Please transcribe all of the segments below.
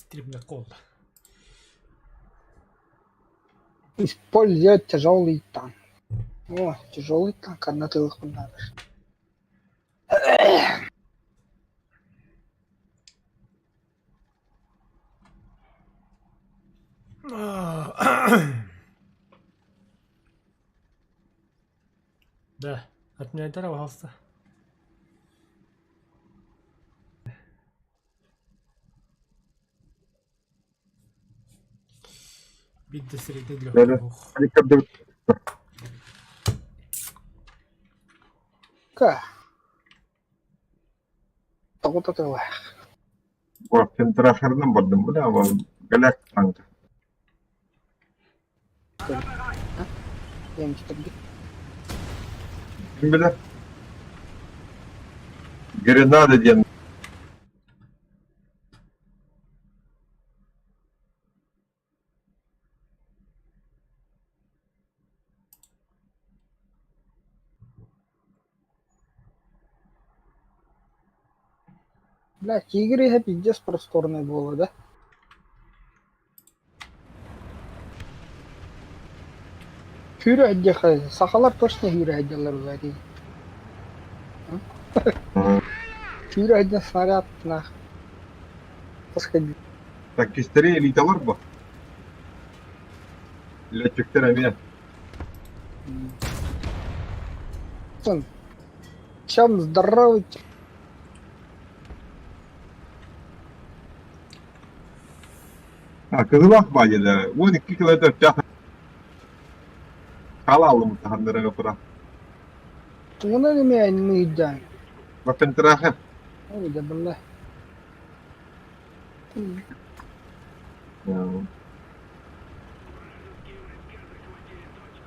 Стримҥэ буолла. Использовать тяжелый танк. О, тяжелый танк однотылых надо. Да, отменяйте, пожалуйста. Биирдэ сирэйдэ легких. Ка. Тоҕо татыылаах. Контрахерынан бардым бу да галак танка. Ким билэр? Гренада диэн Бля, тигр иһэ пиздец просторный буолла да? Күүрэ диэххэ сахалар точно күүрэ сылдьаллар буолла дии. Күүрэ сылдьан снаряд нах Танкистары элиталар бу. Летчиктэр эмиэ. Чем здоровый? А, Кызылах баайда 12 километр час хаалаалым таһаннарага тура. Тугунан эмиэ айанныырдаан? Бакынтыраха. Ой, да была.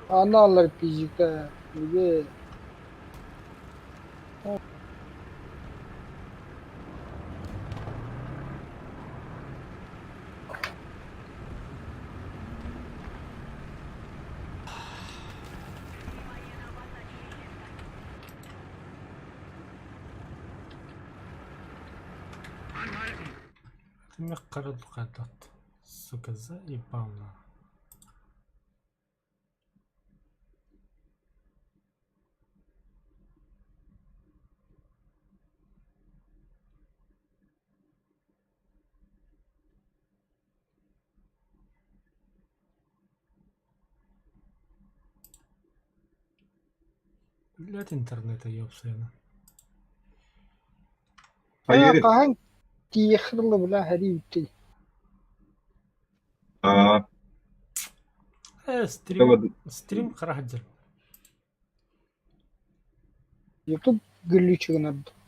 Аналар физика. Где? Кимиэх хара духаатат, сука, заебал на. Блядь, интернета ёпсайна. Хайыыр. Хаһан тиийэххэ бля һэрии бүттэ Аа, Стрим, стрим хара сылдьар. Ютуб глючигын ордук.